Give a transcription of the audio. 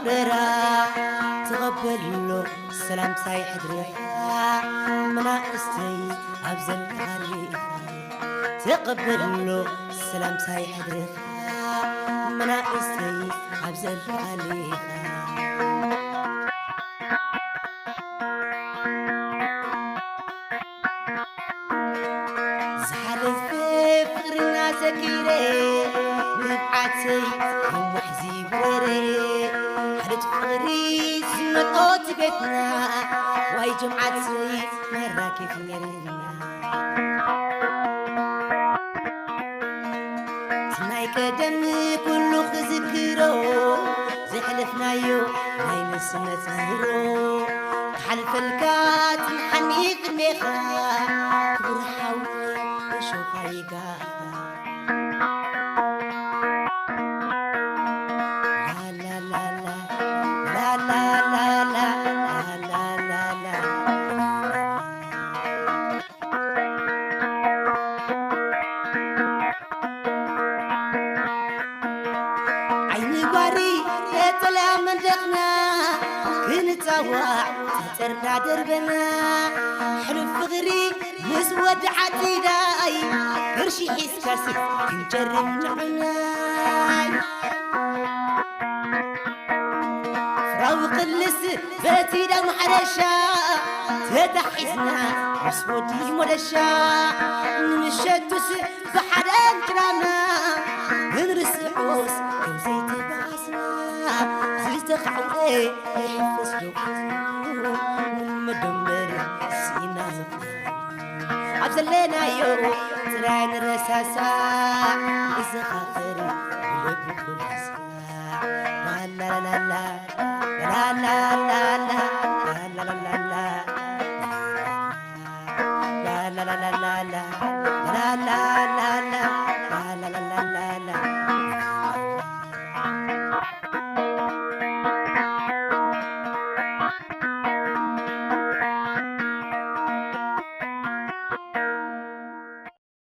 በራ ተቐበሎ ሰላምታይ ሕድርኻ መናእስተይ ኣብ ዘለኻሉ ኢኻ። ተቐበሎ ሰላምታይ ሕድርኻ መናእስተይ ኣብ ዘለኻሉ ኢኻ። ዝሓለፈ ፍቕርና ዘኪረ ንብዓተይ ከማሕዚ ብረረ። ሓደት ፍቕሪ ዝመልኦ እቲ ቤትና ዋይ ጀምዓተይ መራኪፍ ነርና። ናይ ቀደም ኩሉ ክዝክሮ ዘሕለፍናዮ ናይ ንስነት ምህሮ ክሓልፈልካ ጽንሓኒ ቅድሜኻ ክቡር ሓወይ እሾኻ ይጋኻ። ላላላላ ላላላላ ላላላላ ዓይኒ ጓሪ የጠልያ መንደቕና ክንጻዋዕ ተጠርና ደርበና ሕሉፍ ፍቕሪ ምስ ወዲ ዓጢዳይ ቅርሺ ሒዝካስ ክንጨርም ንዕናይ ፍራዊ ቅልስ በቲ ዳም ሓረሻ ተታሒዝና ምስ ወዲ ሞደሻ ንምሸቱስ ብሓደ እንክራና ክንርስዖስ ከም ዘይተባእስና ዝተኻዕወ ይሕፈስ ዶ መደመር ስኢና ዘፍና ኣብ ዘለናዮ ጥራይ ንረሳሳ ንዘኻኸር ብልቢ ኩልሳ ላላላላ ላላላላ ላላላላ ላላላላ ላላላላ